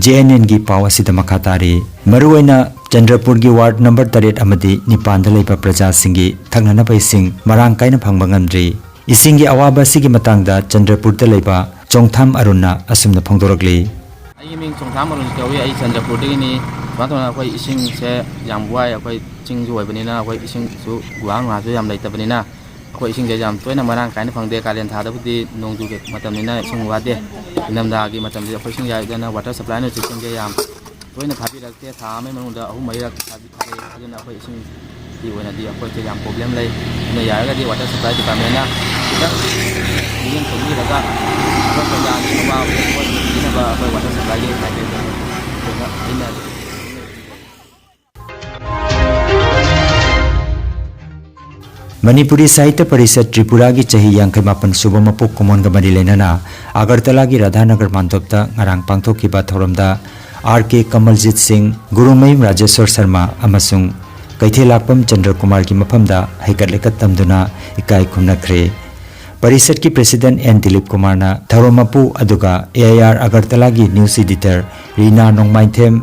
ꯖꯦ ꯑꯦꯟ ꯑꯦꯟꯒꯤ ꯄꯥꯎ ꯑꯁꯤꯗ ꯃꯈꯥ ꯇꯥꯔꯤ꯫ ꯃꯔꯨꯑꯣꯏꯅ ꯆꯟꯗ꯭ꯔꯄꯨꯔꯒꯤ ꯋꯥꯔꯗ ꯅꯝꯕꯔ ꯇꯔꯦꯠ ꯑꯃꯗꯤ ꯅꯤꯄꯥꯟꯗ ꯂꯩꯕ ꯄ꯭ꯔꯖꯥꯁꯤꯡꯒꯤ ꯊꯛꯅꯅꯕ ꯏꯁꯤꯡ ꯃꯔꯥꯡ ꯀꯥꯏꯅ ꯐꯪꯕ ꯉꯝꯗ꯭ꯔꯤ꯫ ꯏꯁꯤꯡꯒꯤ ꯑꯋꯥꯕ ꯑꯁꯤꯒꯤ ꯃꯇꯥꯡꯗ ꯆꯟꯗ꯭ꯔꯄꯨꯔꯗ ꯂꯩꯕ ꯆꯣꯡꯊꯥꯝ ꯑꯔꯨꯟꯅ ꯑꯁꯨꯝꯅ ꯐꯣꯡꯗꯣꯔꯛꯂꯤ꯫ ꯑꯩꯒꯤ ꯃꯤꯡ ꯆꯣꯡꯊꯥꯝ ꯑꯔꯨꯟ ꯀꯧꯏ꯫ ꯑꯩ ꯆꯟꯗ꯭ꯔꯄꯨꯔꯗꯒꯤꯅꯤ꯫ ꯁꯨꯃꯥꯏꯅ ꯇꯧꯗꯅ ꯑꯩꯈꯣꯏ ꯏꯁꯤꯡꯁꯦ ꯌꯥꯝ ꯋꯥꯏ꯫ ꯑꯩꯈꯣꯏ ꯆꯤꯡꯁꯨ ꯑꯣꯏꯕꯅꯤꯅ ꯑꯩꯈꯣꯏ ꯏꯁꯤꯡꯁꯨ ꯒꯨꯍꯥ ꯅꯨꯡꯍꯥꯁꯨ ꯌꯥꯝ ꯂꯩꯇꯕꯅꯤꯅ ꯑꯩꯈꯣꯏ ꯏꯁꯤꯡꯁꯦ ꯌꯥꯝ ꯇꯣꯏꯅ ꯃꯔꯥꯡ ꯀꯥꯏꯅ ꯐꯪꯗꯦ꯫ ꯀꯥꯂꯦꯟ ꯊꯥꯗꯕꯨꯗꯤ ꯅꯣꯡꯖꯨꯒꯤ ꯃꯇꯝꯅꯤꯅ ꯏꯁꯤꯡ ꯋꯥꯗꯦ꯫ ꯏꯪꯊꯝꯊꯥꯒꯤ ꯃꯇꯝꯗꯗꯤ ꯑꯩꯈꯣꯏ ꯏꯁꯤꯡ ꯌꯥꯏꯗꯅ ꯋꯥꯇꯔ ꯁꯄ꯭ꯂꯥꯏꯅꯁꯨ ꯏꯁꯤꯡꯁꯦ ꯌꯥꯝ ꯇꯣꯏꯅ ꯊꯥꯕꯤꯔꯛꯇꯦ꯫ ꯊꯥ ꯑꯃꯒꯤ ꯃꯅꯨꯡꯗ ꯑꯍꯨꯝ ꯃꯔꯤꯔꯛ ꯊꯥꯕꯤ-, ꯊꯥꯔꯛꯑꯦ꯫ ꯑꯗꯨꯅ ꯑꯩꯈꯣꯏ ꯏꯁꯤꯡꯒꯤ ꯑꯣꯏꯅꯗꯤ ꯑꯩꯈꯣꯏꯁꯦ ꯌꯥꯝ ꯄ꯭ꯔꯣꯕ꯭ꯂꯦꯝ ꯂꯩ꯫ ꯑꯗꯨꯅ ꯌꯥꯔꯒꯗꯤ ꯋꯥꯇꯔ ꯁꯄ꯭ꯂꯥꯏ ꯗꯤꯄꯥꯔꯠꯃꯦꯟꯅ ꯈꯤꯇꯪ ꯃꯤꯠꯌꯦꯡ ꯆꯪꯕꯤꯔꯒ ꯑꯩꯈꯣꯏ ꯄ꯭ꯔꯖꯥꯒꯤ ꯑꯋꯥꯕ ꯄꯣꯠ ꯄꯤꯅꯕ ꯑꯩꯈꯣꯏ ꯋꯥꯇꯔ ꯁꯄ꯭ꯂꯥꯏꯒꯤ ꯃꯥꯏꯀꯩꯗꯒꯤ ꯑꯩꯅ ꯃꯅꯤꯄꯨꯔꯤ ꯁꯥꯍꯤꯇ꯭ꯌ ꯄꯔꯤꯁꯠ ꯇ꯭ꯔꯤꯄꯨꯔꯥꯒꯤ ꯆꯍꯤ ꯌꯥꯡꯈꯩ ꯃꯥꯄꯟ ꯁꯨꯕ ꯃꯄꯣꯛ ꯀꯨꯝꯑꯣꯟꯒ ꯃꯔꯤ ꯂꯩꯅꯅ ꯑꯒꯔꯇꯂꯥꯒꯤ ꯔꯥꯙꯥꯅꯒꯔ ꯃꯥꯟꯗꯣꯞꯇ ꯉꯔꯥꯡ ꯄꯥꯡꯊꯣꯛꯈꯤꯕ ꯊꯧꯔꯝꯗ ꯑꯥꯔ ꯀꯦ ꯀꯃꯜꯖꯤꯠ ꯁꯤꯡ, ꯒꯨꯔꯨꯃꯌꯨꯝ ꯔꯥꯖꯦꯁ꯭ꯋꯔ ꯁꯔꯃ ꯑꯃꯁꯨꯡ ꯀꯩꯊꯦꯜꯂꯥꯛꯄꯝ ꯆꯟꯗ꯭ꯔꯀꯨꯃꯥꯔꯒꯤ ꯃꯐꯝꯗ ꯍꯩꯀꯠ ꯂꯩꯀꯠ ꯇꯝꯗꯨꯅ ꯏꯀꯥꯏ ꯈꯨꯝꯅꯈ꯭ꯔꯦ꯫ ꯄꯔꯤꯁꯠꯀꯤ ꯄ꯭ꯔꯦꯁꯤꯗꯦꯟꯠ ꯑꯦꯟ ꯗꯤꯂꯤꯞ ꯀꯨꯃꯥꯔꯅ ꯊꯧꯔꯝ ꯃꯄꯨ, ꯑꯗꯨꯒ ꯑꯦ ꯑꯥꯏ ꯑꯥꯔ ꯑꯒꯔꯇꯂꯥꯒꯤ news editor Rina Nongmaithem,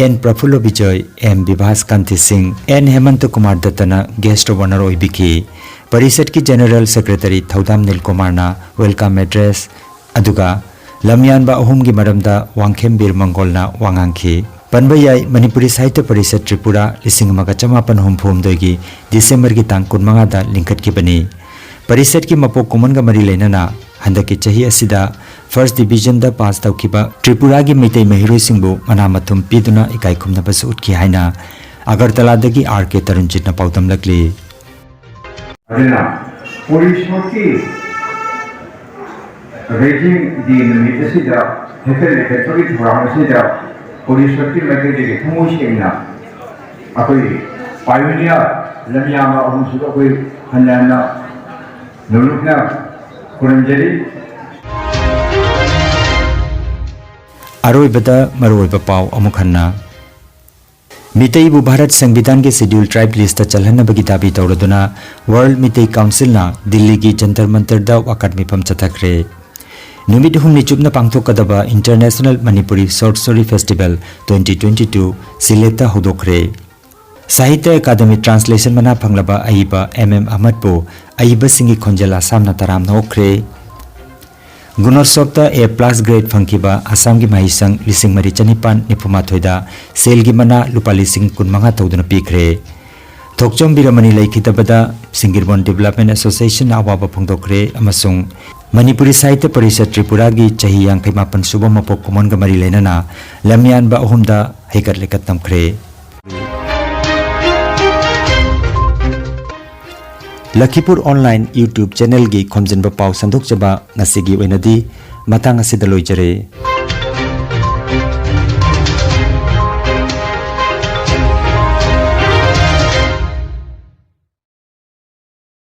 N Prafulla Bijoy, M Bibhas Kanti Singh, N Hemanta Kumar ꯗꯠꯇꯅ ꯒꯦꯁ꯭ꯠ ꯑꯣꯐ ꯑꯣꯅꯔ ꯑꯣꯏꯕꯤꯈꯤ꯫ ꯄꯔꯤꯁꯠꯀꯤ ꯖꯦꯅꯔꯦꯜ ꯁꯦꯀ꯭ꯔꯦꯇꯔꯤ ꯊꯧꯗꯥꯝ ꯅꯤꯜ ꯀꯨꯃꯥꯔꯅ ꯋꯦꯜꯀꯝ ꯑꯦꯗ꯭ꯔꯦꯁ, ꯑꯗꯨꯒ ꯂꯝꯌꯥꯟꯕ ꯑꯍꯨꯝꯒꯤ ꯃꯔꯝꯗ ꯋꯥꯡꯈꯦꯝ ꯕꯤꯔ ꯃꯪꯒꯣꯜꯅ ꯋꯥ ꯉꯥꯡꯈꯤ꯫ ꯄꯟꯕ ꯌꯥꯏ, ꯃꯅꯤꯄꯨꯔꯤ ꯁꯥꯍꯤꯇ꯭ꯌ ꯄꯔꯤꯁꯠ ꯇ꯭ꯔꯤꯄꯨꯔꯥ ꯂꯤꯁꯤꯡ ꯑꯃꯒ ꯆꯃꯥꯄꯟ ꯍꯨꯝꯐꯨ ꯍꯨꯝꯗꯣꯏꯒꯤ ꯗꯤꯁꯦꯝꯕꯔꯒꯤ ꯇꯥꯡ ꯀꯨꯟꯃꯉꯥꯗ ꯂꯤꯡꯈꯠꯈꯤꯕꯅꯤ꯫ ꯄꯔꯤꯁꯠꯀꯤ ꯃꯄꯣꯛ ꯀꯨꯝꯑꯣꯟꯒ ꯃꯔꯤ ꯂꯩꯅꯅ ꯍꯟꯗꯛꯀꯤ ꯆꯍꯤ ꯑꯁꯤꯗ first divisionꯗ pass ꯇꯧꯈꯤꯕ ꯇ꯭ꯔꯤꯄꯨꯔꯥꯒꯤ ꯃꯩꯇꯩ ꯃꯍꯩꯔꯣꯏꯁꯤꯡꯕꯨ ꯃꯅꯥ ꯃꯊꯨꯝ ꯄꯤꯗꯨꯅ ꯏꯀꯥꯏ ꯈꯨꯝꯅꯕꯁꯨ ꯎꯠꯈꯤ ꯍꯥꯏꯅ ꯑꯒꯔꯇꯂꯥꯗꯒꯤ ꯑꯥꯔ ꯀꯦ ꯇꯔꯨꯟꯖꯤꯠꯅ ꯄꯥꯎꯗꯝꯂꯛꯂꯤ꯫ ꯑꯗꯨꯅ ꯄꯣꯂꯤꯁꯣꯠꯀꯤ ꯔꯦꯖꯤꯡ ꯗꯦ ꯅꯨꯃꯤꯠ ꯑꯁꯤꯗ ꯍꯦꯛꯇ ꯂꯤꯈꯠꯄꯒꯤ ꯊꯧꯔꯥꯡ ꯑꯁꯤꯗ ꯄꯣꯂꯤꯁꯣꯠꯀꯤ ꯃꯥꯏꯀꯩꯗꯒꯤ ꯊꯃꯣꯏ ꯁꯦꯡꯅ ꯑꯩꯈꯣꯏꯒꯤ pioneer ꯂꯝꯌꯥꯝꯕ ꯑꯍꯨꯝꯁꯤꯕꯨ ꯑꯩꯈꯣꯏ ꯍꯟꯅ ꯍꯟꯅ ꯅꯣꯂꯨꯛꯅ ꯈꯨꯔꯨꯝꯖꯔꯤ꯫ ꯑꯔꯣꯏꯕꯗ ꯃꯔꯨꯑꯣꯏꯕ ꯄꯥꯎ ꯑꯃꯨꯛ ꯍꯟꯅ꯫ ꯃꯤꯇꯩꯕꯨ ꯚꯥꯔꯠ ꯁꯪꯕꯤꯙꯥꯟꯒꯤ Scheduled Tribe listꯇ ꯆꯜꯍꯟꯅꯕꯒꯤ ꯗꯥꯕꯤ ꯇꯧꯔꯗꯨꯅ World ꯃꯤꯇꯩ Councilꯅ ꯗꯤꯜꯂꯤꯒꯤ ꯖꯟꯇꯔ ꯃꯟꯇꯔꯗ ꯋꯥꯀꯠ ꯃꯤꯐꯝ ꯆꯠꯊꯈ꯭ꯔꯦ꯫ ꯅꯨꯃꯤꯠ ꯍꯨꯝꯅꯤ ꯆꯨꯞꯅ ꯄꯥꯡꯊꯣꯛꯀꯗꯕ International Manipuri Short Story Festival twenty twenty-two ꯁꯤꯂꯦꯠꯇ ꯍꯧꯗꯣꯛꯈ꯭ꯔꯦ꯫ ꯁꯥꯍꯤꯇ꯭ꯌ ꯑꯦꯀꯥꯗꯃꯤ translation ꯃꯅꯥ ꯐꯪꯂꯕ ꯑꯏꯕ ꯑꯦꯝ ꯑꯦꯝ ꯑꯍꯃꯗꯄꯨ ꯑꯏꯕꯁꯤꯡꯒꯤ ꯈꯣꯟꯖꯦꯜ ꯑꯁꯥꯝꯅ ꯇꯔꯥꯝꯅ ꯑꯣꯛꯈ꯭ꯔꯦ꯫ ꯒꯨꯅꯣꯠꯁꯣꯞꯇ A plus grade ꯐꯪꯈꯤꯕ ꯑꯁꯥꯝꯒꯤ ꯃꯍꯩꯁꯪ ꯂꯤꯁꯤꯡ ꯃꯔꯤ ꯆꯅꯤꯄꯥꯟ ꯅꯤꯐꯨ ꯃꯥꯊꯣꯏꯗ ꯁꯦꯜꯒꯤ ꯃꯅꯥ ꯂꯨꯄꯥ ꯂꯤꯁꯤꯡ ꯀꯨꯟ ꯃꯉꯥ ꯇꯧꯗꯨꯅ ꯄꯤꯈ꯭ꯔꯦ꯫ ꯊꯣꯛꯆꯣꯝ ꯕꯤꯔꯃꯅꯤ ꯂꯩꯈꯤꯗꯕꯗ ꯁꯤꯡꯒꯤꯔꯕꯣꯟ Development Associationꯅ ꯑꯋꯥꯕ ꯐꯣꯡꯗꯣꯛꯈ꯭ꯔꯦ ꯑꯃꯁꯨꯡ ꯃꯅꯤꯄꯨꯔꯤ ꯁꯥꯍꯤꯇ꯭ꯌ ꯄꯔꯤꯁꯠ ꯇ꯭ꯔꯤꯄꯨꯔꯥꯒꯤ ꯆꯍꯤ ꯌꯥꯡꯈꯩ ꯃꯥꯄꯟ ꯁꯨꯕ ꯃꯄꯣꯛ ꯀꯨꯝꯑꯣꯟꯒ ꯃꯔꯤ ꯂꯩꯅꯅ ꯂꯝꯌꯥꯟꯕ ꯑꯍꯨꯝꯗ ꯍꯩꯀꯠ ꯂꯩꯀꯠ ꯇꯝꯈ꯭ꯔꯦ꯫ ꯂꯈꯤꯄꯨꯔ online YouTube channelꯒꯤ ꯈꯣꯝꯖꯤꯟꯕ ꯄꯥꯎ ꯁꯟꯗꯣꯛꯆꯕ ꯉꯁꯤꯒꯤ ꯑꯣꯏꯅꯗꯤ ꯃꯇꯥꯡ ꯑꯁꯤꯗ ꯂꯣꯏꯖꯔꯦ꯫